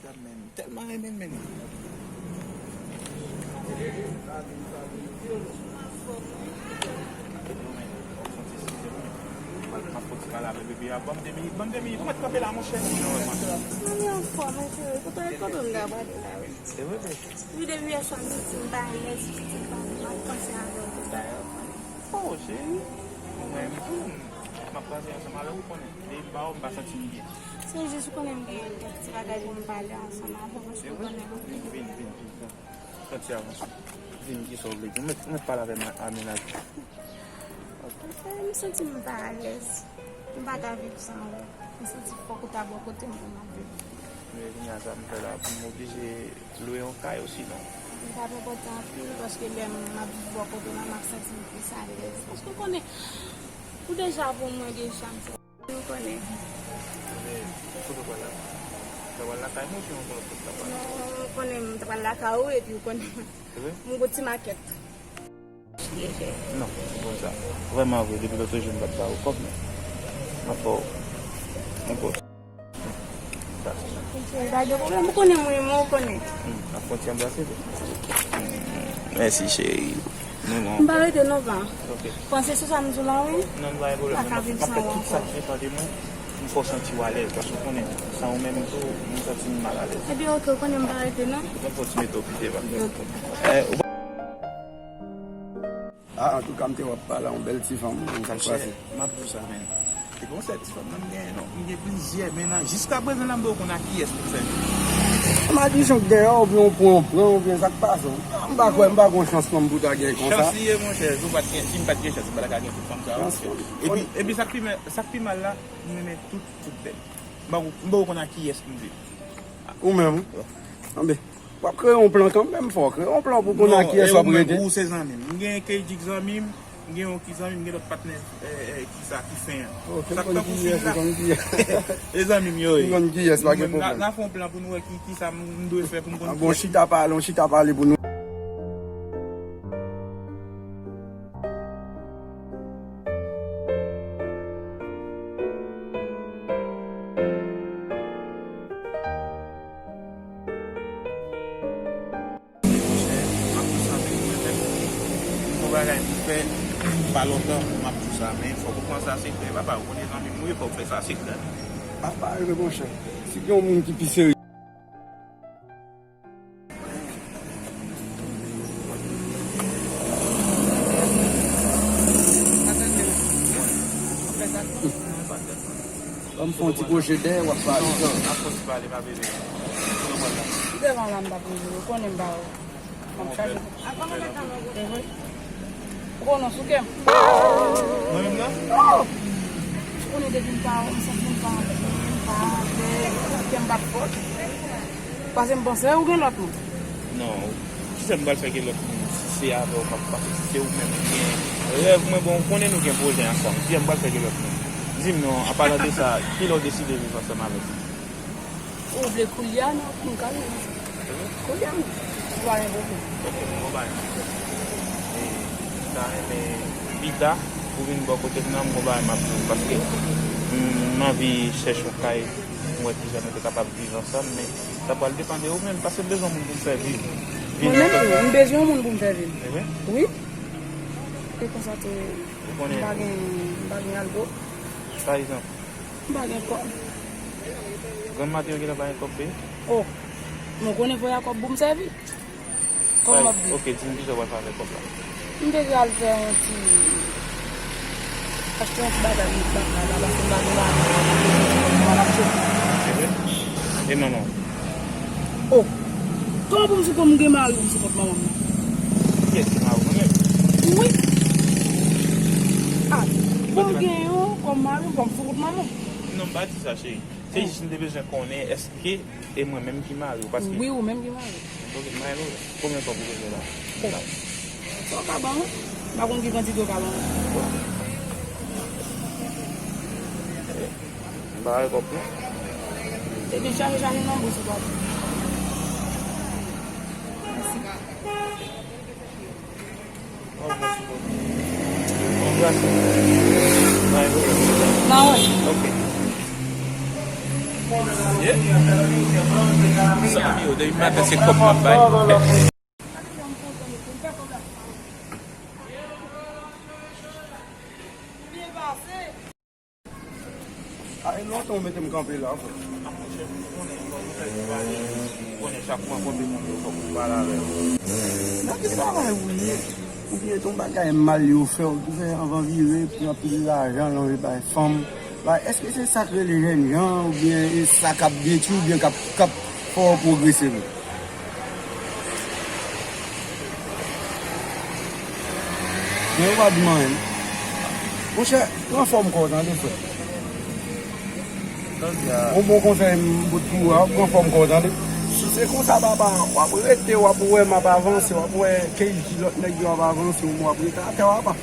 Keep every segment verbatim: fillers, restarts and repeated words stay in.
Dam, men, m tèlman renmen l, men. M ap fè ti pale avè bebe a. Ban m de minit, ban m de minit. Ou mèt kanpe la, monchè. Mwen anfòm, wi, cheri. Kote, kote w t ap prale la, wi? Se vre, bebe. Wi, depi yè swa m santi m pa alèz, m santi m pa byen, m ap panse avè w tout bagay, ou konnen. Oh, cheri. Mwen menm tou, m ap panse ansanm avè w, ou konnen. Depi m pa wè w, m pa santi m byen. Se jis, ou konnen, m gen kèk ti bagay pou m pale ansanm avè w, paske ou konnen. Vin, vin, vin, vin. Fè ti avanse. Vin, kisa w vle di? Ou mèt, ou mèt pale avè m a, a mennaj. M santi m pa alèz. M pa ka viv san ou. M santi fòk ou ta bò kote m pou m ap viv. Men kounye a sa m fè la, pou m oblije lwe yon kay osinon. Li pa t enpòtan anpil, paske lè m ap viv bò kote w la, m ap santi m plis alèz. Paske w konnen, ou deja pou mwen deja, m santi m konnen. Men, kote w pral la? Ou ta pral lakay mwen oubyen yon lòt kote w ta pral? Non, ou konnen m ta pral lakay ou, epi ou konnen m gon ti makèt. Non, se konsa. Vrèman vre, depi lòt jou m pa t ba ou kòb, men m ap ba w yon kòb. Sa. Pa gen pwoblèm, ou konnen m renmen w, ou konnen. Hmm, ap fè yon ti anbrase tou. Hmm, mèsi, cheri. M renmen w. M pa rete non, pa. Ok. Panse sou sa m di w la, wi. Non, pa gen pwoblèm. M pa ka viv san ou ankò. M ap fè tout sa ki depann de mwen pou m fè w santi w alèz, paske ou konnen, san ou menm tou, m santi m mal alèz. Ebyen, ok, ou konnen m pa rete non. M ap fè w ti mete w pite, pa. Ok. Eh, ou pa Ah, antouka, m te wè w ap pale a yon bèl ti fanm, men sa k pase? Monchè, m ap di w sa, men. Se pa yon sèl ti fanm nan m genyen, non. M gen plizyè, men nan, jiskaprezan la, m poko konn a kiyès pou m sèvi. M a di jan w genyen, oubyen w pran, w pran, oubyen sa k pase w. M pa kwè, m pa gon chans non m pou ta gen konsa. Chans li ye, monchè, si w pa t gen, si m pa t gen chans, m pa ta ka gen tout fanm sa yo. Epi, epi sa k pi mal, sa k pi mal la, m renmen tout, tout bèl. M poko, m poko konn a kiyès pou m viv. Ou menm? Wi. Anben, w ap kreye yon plan kanmenm, fò w kreye yon plan pou w konn a kiyès w ap rete. Non, e ou menm, ou se zanmi m. M gen Keydi k zanmi m, m gen yon ki zanmi m, m gen lòt patnè, eh, eh, ki sa, ki fen an. Ok, m konn kiyès, m konn kiyès. E zanmi m yo ye. M konn kiyès, pa gen pwoblèm. N a, n a fè yon plan pou nou wè ki, ki sa m, m dwe fè pou m konn kiyès. Bon, chita pale, on chita pale pou nou. Monchè, m ap di w sa, men mwen menm, m gon bagay pou fè, pa lontan, m ap di w sa, men fòk ou pran sa sekrè, papa, ou konnen zanmi m ou ye, fòk ou fè sa sekrè. Apa, monchè, si gen yon moun ki pi serye. Ban m fè yon ti kwoche dèyè, w ap pale. Non, ap fè yon ti pale, pa bebe. Devan la, m p ap rele w, ou konnen m pa wè w. M ap chache. E vre. Ou konnen w sou kè m. Mwen menm nan? Non! Ou konnen depi m pa wè w, m santi m pa anpil, m pa alèz, kè m bat fò. Paske m panse ou gen lòt moun. Non, kisa m pral fè gen lòt moun si se avè w m ap pase, si se ou menm ki gen rèv mwen, bon, ou konnen nou gen pwojè ansanm, kisa m pral fè gen lòt moun? Di m non, an palan de sa, kilè w deside viv ansanm avè m? Ou vle koulye a, non, m ka viv ansanm. Koulye a, non. Ou pa gen pwoblèm. Ok, m gon bagay. E, m ta renmen pita, ou vin bò kote m nan, m gon bagay m ap di w, paske m, m anvi chèche yon kay, m wè kijan nou te kapab viv ansanm, men sa pral depann de ou menm, paske m bezwen yon moun pou m fè viv. Mwen menm tou, m bezwen yon moun pou m fè viv. E vre? Wi. E konsa tou, m pa gen, m pa gen algo. Pa egzanp? M pa gen kòb. Grann maten yo gentan ba m kòb, be? Oh, mwen konnen voye a kòb pou m sèvi. Kòman m ap viv? Ok, di m kisa w pral fè avèk kòb la. M te pral fè yon ti, achte yon ti bagay, yon ti bagay la, paske m pa gen bagay, m pa gen bagay, m pa gen bagay. E vre? E manman w? Oh, kòman pou m sou kont m gen mari pou m sou kont manman m nan? Kiyès ki mari w, mwen menm? Wi. Ah, pou m gen yon kòm mari, fò m sou kont manman m. Non, m pa di sa, cheri. Se jis m te bezwen konnen èske e mwen menm ki mari w, paske... Wi, ou menm ki mari m. Ok, m mari w. Konbyen kòb ou bezwen la? Sa w ka ban mwen? M pa konn ki kantite w ka ban mwen. M pa gen kòb non. Ebyen, chache, chache nan bous ou pa. Mèsi. Anbrase. Bye, bro. Bye. Ok. Yeah. Depi maten se kòb m ap bay. A, e lontan w mete m kanpe la, frè. Monchè, ou konnen, ou konnen chak mwa konte moun yo fòk ou pale avè yo. Nan ki travay ou ye? Oubyen se yon bagay mal yo fè w ki fè anvan vire pran pil lajan, lonje bay fanm? Bay, èske se sa k rele jènjan, oubyen e sa k ap detwi, oubyen k ap, k ap fè w pwogrese menm? Men yo pa di m anyen. Monchè, pran fòm kò w tande, frè. Yon bon konsèy m bout pou ou a, pran fòm kò w tande. Si se konsa, papa, w ap rete, w ap wè m ap avanse, w ap wè K J lòt nèg yo ap avanse, w ap rete atè, papa.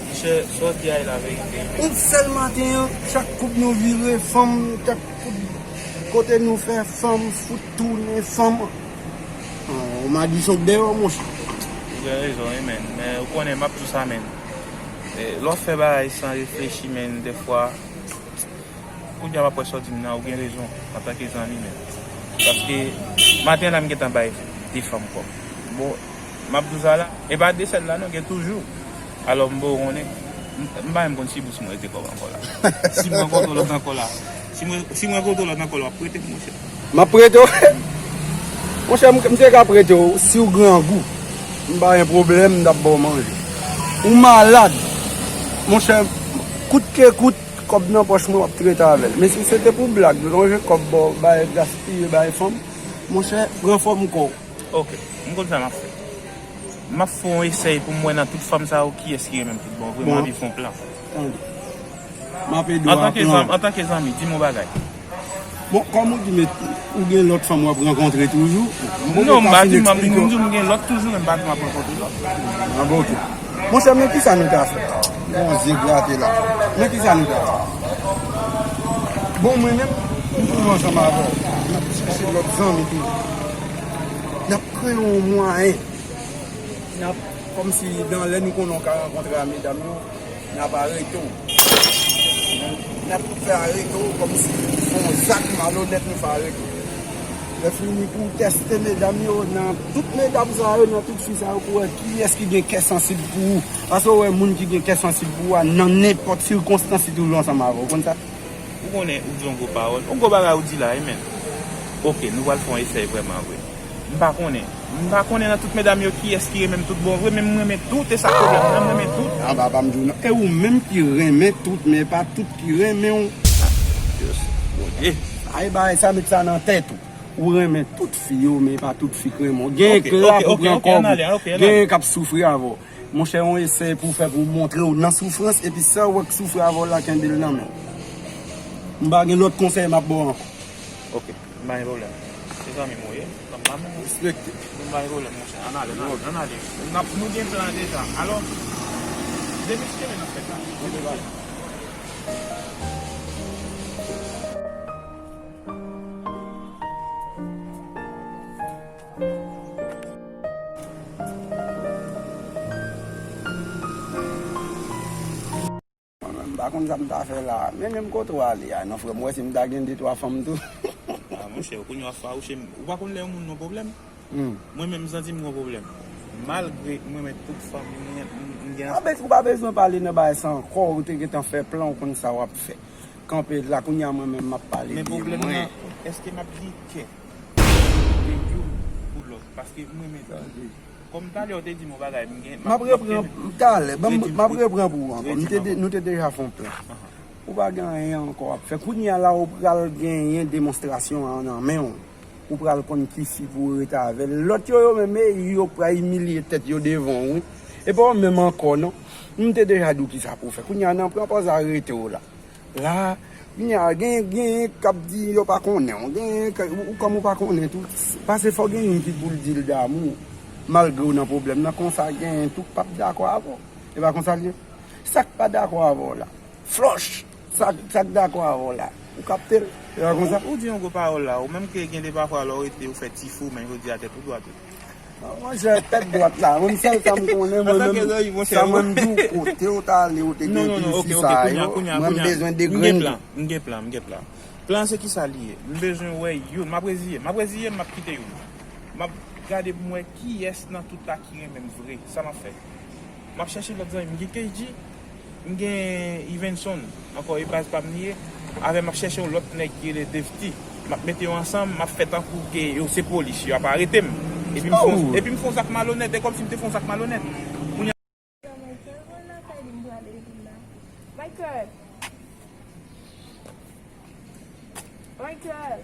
Monchè, sa w di a e laverite. Yon sèl maten an, chak kout nou vire, fanm, chak kout kote nou fè, fanm, fout tounen, fanm. An, yon madichon k dèyè w, monchè. Ou gen rezon, wi, men. Men, ou konnen, m ap di w sa, men. E, lè w ap fè bagay san reflechi, men, dèfwa, kounye a m ap wè sa w di m nan, ou gen rezon, antanke zanmi, men. Paske, maten an la, m gentan bay de fanm kòb. Bon, m ap di w sa la, e pa de sèl la, non, gen toujou. Alò, m ba w konnen, m, m pa menm konn si bous mwen rete kòb ankò la. Si m rankontre w lòt ankò la, si mwen, si m rankontre w lòt ankò la, w ap prete m, monchè. M ap prete w. Monchè, m, m te ka prete w, si w grangou, m pa gen pwoblèm, m t ap ba w manje. Ou malad. Monchè, kout ke kout, kòb nan pòch mwen, w ap trete avè l. Men si se te pou blag, lonje kòb ba w, bay gaspiye, bay fanm, monchè, pran fòm kò w. Ok, m konn sa m ap fè. M ap fè yon esèy pou m wè nan tout fanm sa yo kiyès ki renmen m tout bon vre, m anvi fè yon plan. Tande. M ap ede w a plan. Antanke zanmi, di m yon bagay. Bon, kòm ou di, men, ou gen lòt fanm w ap rankontre toujou. Non, m pa di m, m di m gen lòt toujou, men m pa di m ap rankontre lòt. An bon, ok. Monchè, men kisa nou ta fè? Bon, zye grate la. Men kisa nou ta fè? Bon, mwen menm, m toujou ansanm avè w. N ap chèche lòt zanmi toujou. N ap kreye yon mwayen. N ap, kòmsi dan lè nou konnen w ka rankontre a medam yo, n ap arete w. N ap fè arete w kòmsi se yon zak malonèt nou fè arete w. Lèfini pou w tèste medam yo, nan tout medam sa yo, nan tout fi sa yo, pou w wè kiyès ki gen kè sansib pou ou. Paske w wè moun ki gen kè sansib pou ou a, nan nenpòt sikonstans, li toujou ansanm avè w. Ou konn sa? Ou konnen, ou di yon gwo pawòl. Yon gwo bagay ou di la, wi, men. Ok, nou pral fè yon esèy vrèman vre. M pa konnen. M pa konnen nan tout medam yo kiyès ki renmen m tout bon vre, men m renmen tout, e sa pwoblèm nan, m renmen tout. Anba, pa m di w non. E ou menm ki renmen tout, men e pa tout ki renmen w. Jis, Bondye. Ay, bagay sa, met sa nan tèt ou. Ou renmen tout fi yo, men e pa tout fi k renmen w. Genyen k la pou pran kòb ou. Genyen k ap soufri avè w. Monchè, yon esèy pou w fè pou w montre w nan soufrans, epi sa w wè k soufri avè w la, kenbe l nan men w. M pa gen lòt konsèy m ap ba w ankò. Ok, m pa gen pwoblèm. Se zanmi m ou ye, zanmi pa m ou. Respekte. M pa gen pwoblèm, monchè. Ann ale, ann ale, ann ale. N ap, nou gen plan deja. Alò, depi ki lè n ap fè sa? Mwen menm, m pa konn sa m ta fè la. Mennen m kote w ale a, non, frè m, wè si m ta gen de twa fanm tou. A, monchè, ou konn yon afè, ou che m. Ou pa konn lè yon moun nan pwoblèm? Hmm. Mwen menm, m santi m gon pwoblèm. Malgre mwen renmen tout fanm, m, m, m gen. A, men ou pa bezwen pale nan bagay sa ankò, ou te gentan fè plan, ou konn sa w ap fè. Kanpe la, kounye a mwen menm, m ap pale de mwen. Men pwoblèm nan, èske m ap gen kè de youn pou lòt? Paske mwen menm, kòm talè ou te di m yon bagay, m gen, m ap, m ap reprann talè, ban m, m ap reprann pou ou ankò. M te de-, nou te deja fè yon plan. Ou pa gen anyen ankò w ap fè. Kounye a la, ou pral genyen demonstrasyon an nan men w. Ou pral konn ki fi pou w rete avè l. Lòt yo, yo menm, e yo pral imilye tèt yo devan w, wi. E pa w menm ankò, non. M te deja di w kisa pou w fè. Kounye a, nan pran pòz arete w la. La, kounye a, gen, genyen k ap di yo pa konnen w. Genyen k, ou, ou kòm ou pa konnen tou, pase fò gen youn ki pou l di l damou, malgre w nan pwoblèm nan, konsa genyen tou k p ap dakò avè w. E pa konsa l ye? Sa k pa dakò avè w la, flòch! Sa, sa k dakò avè w la, ou kapte l? E pa konsa? Ou, ou di yon gwo pawòl la, ou menm ke gen de pafwa lè w rete, ou fè ti fou, men jodi a tèt ou dwat tou. Monchè, tèt dwat la. Mwen, sèl sa m konnen, mwen menm, sa mwen m di w, kote w t ale, ou te gen pil fi sa yo, mwen m bezwen de grenn tou. M gen plan, m gen plan, m gen plan. Plan se kisa li ye? M bezwen wè youn. M ap reziye m. M ap reziye m, m ap kite youn. M ap gade pou m wè kiyès nan tout la ki renmen m vre. Sa m ap fè. M ap chèche lòt zanmi m. M gen K G, m gen Ivenson, ankò e baz pa m li ye. Avè m ap chèche yon lòt nèg ki rele Devti. M ap mete yo ansanm, m ap fè tankou ke yo se polis, yo ap arete m. Epi m fè yon, epi m fè yon zak malonèt, e kòmsi m te fè yon zak malonèt. Kounye a Michael, wè lakay li m prale vin la. Michael! Michael!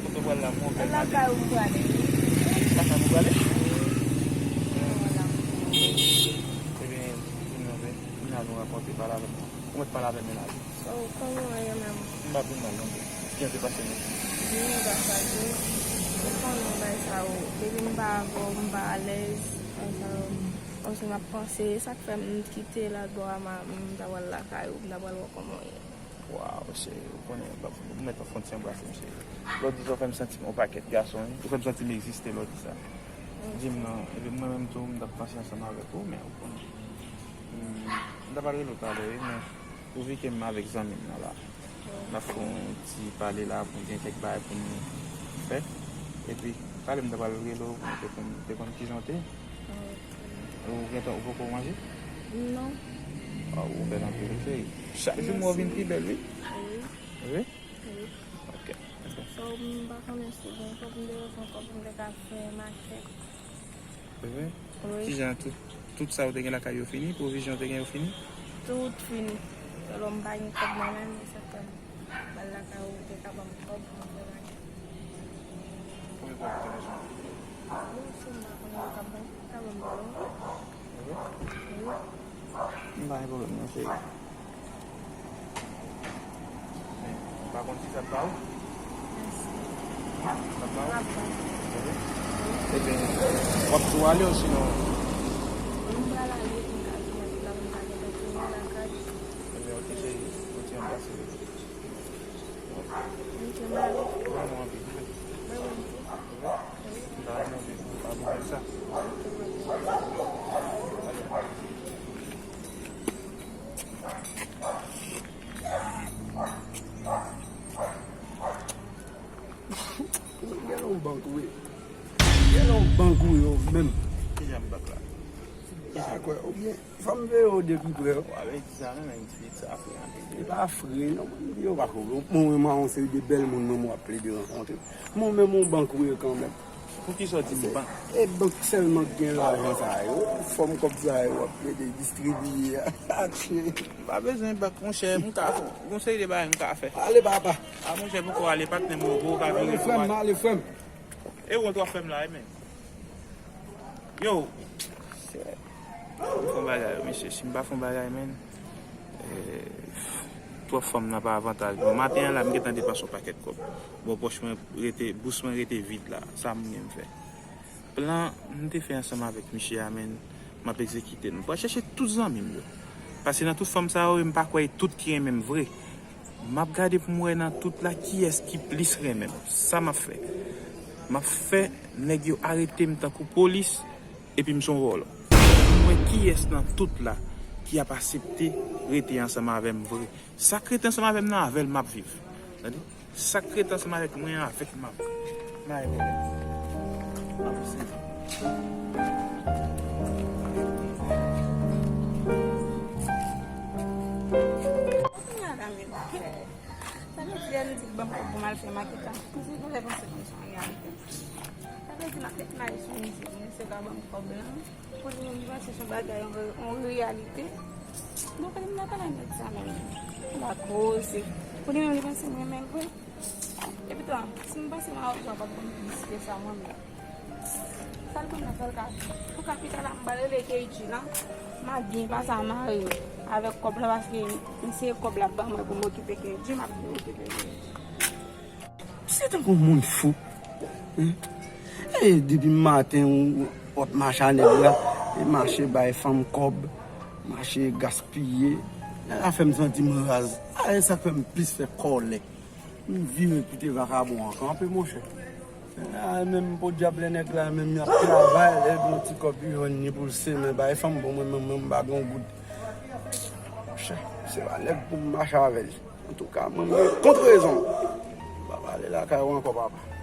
Kote w pral la, mon bèl maten? Lakay ou m prale. Lakay ou prale? Ebyen, vin non, vin. Vin la nou rakonte, pale avè m. Ou mèt pale avè m la. Oh, kòman w ye menm? M pa pi mal non. Kijan te pase nou? Byen, grasadi. Ou konnen bagay sa yo. Depi m pa avè w, m pa alèz. Bagay sa yo. Kòmsi m ap panse, sa k fè m kite la bò a, m ta pral lakay ou, m ta pral wè kòman w ye. Waw, cheri, ou konnen, ou mèt fè yon ti anbrase m, cheri. Lè w di sa, ou fè m santi m yon pakèt gason, wi. Ou fè m santi m egziste, lè w di sa. Di m non, epi mwen menm tou, m t ap panse ansanm avèk ou, men ou konnen. Hmm, m ta pral rele w talè, wi, men ou vi ke m avèk zanmi m nan la. N ap fè yon ti pale la pou n gen kèk bagay pou n fè. Epi, talè m ta pral rele w pou m te konn, te konn kijan w te ye. Ou gentan, ou poko manje? Non. Ah, ou bèl anpil, wi, cheri. Chak jou m wè w vin pi bèl, wi. Wi. Wi? Wi. Ok. So, m pa konnen si w gen kòb, m te bezwen kòb pou m te ka fè makèt. Wi. Wi. Kijan tout, tout sa ou te gen lakay yo fini? Pwovizyon ou te gen yo fini? Tout fini. Sèlman m pa gen kòb nan men m, se sa k fè m pral lakay ou, ou te ka ban m kòb pou m fè makèt. Konbyen kòb ou te bezwen? Wi, si m pa konnen, yo ka ban, ka ban m kòb. Wi. Wi. M pa gen pwoblèm non, cheri. Men, m pa konn si sa t ba ou. Mèsi. Sa t ba ou? Ebyen, w ap tou ale osinon? M pral ale pou m ka vin epi la pou m ka gentan tounen lakay. Ebyen, ok, cheri. Kontinye anbrase. Ok, m ale. Renmen w anpil. Mwen menm tou. M ta renmen w viv pa pou sa. Gen yon bank wi. Gen yon bank wi yo menm. Kijan bank la? Kijan? Dakò, oubyen fò m veye w de pi pre. W ap di sa menm, yon ti sa fre anpil. E pa fre non, mwen di yo pa fre. Mwen menm a yon seri de bèl moun mwen mwen ap plede rankontre. Mwen menm yon bank wi kanmenm. Poukisa w di m bank? E bank sèlman k gen lajan sa yo, fòm kòb sa yo w ap plede distribiye a. M pa bezwen bank, monchè, m ka fè yon seri de bagay m ka fè. Ale papa. A monchè, poko ale, patnè m, ou ka vire. Ale frè m, ale frè m. E wont w ap fè m la, e men. Yo, m fè yon bagay, mesye, si m pa fè yon bagay, men, eh, twòp fanm nan pa avantaj mwen. Maten an la, m gentan depanse yon pakèt kòb. Bò pòch mwen rete, bous mwen rete vid la. Sa m gen m fè. Plan m te fè ansanm avèk misye a, men, m ap egzekite l. M pral chèche tout zanmi m yo. Paske nan tout fanm sa yo, m pa kwè e tout ki renmen m vre. M ap gade pou m wè nan tout la kiyès ki plis renmen m. Sa m ap fè. M ap fè nèg yo arete m tankou polis, epi m se yon vòlò. Pou m wè kiyès nan tout la ki ap aksepte rete ansanm avè m vre. Sa k rete ansanm avè m nan, avè l m ap viv. Tande? Sa k rete ansanm avèk mwen an, avèk l m ap viv. M pa gen pwoblèm. M ap eseye. Sa vle di lè nou di l ban m kòb pou m al fè makèt la. M di nou lè panse konn se yon reyalite. Sa vle di makèt la e sou mezi, mwen se ka ban m kòb la. Pou li menm, li panse se yon bagay, yon re-, yon reyalite. Donk, li menm nan pale nèg sa menm. La koze. Pou li menm, li panse m renmen l vre. Epi tou, si m panse m a otan, w ap konn plis ke sa mwen menm. Sa l konn nan fè l ka. Pou kapital la, m pral rele K G la. M a byen pase a mare avèk kòb la, paske m se kòb la ban mwen pou m okipe K G, m ap byen okipe K G. Se tankou moun fou. Hein? E depi maten ou, ou ap mache a nèg la, e mache bay fanm kòb, mache gaspiye. Nèg la fè m santi m raz. A, e sa k fè m plis fè kòlè. M vire kite vakabon an kanpe, monchè. A, menm podyab lè nèg la menm y ap travay, lè l gen yon ti kòb li jwenn li pou l semen bay fanm, bon, mwen menm, mwen m pa gen yon goud. Monchè, se pa nèg pou m mache avè l. Antouka, mwen, mwen kont rezon. M pa pale lakay ou ankò, papa.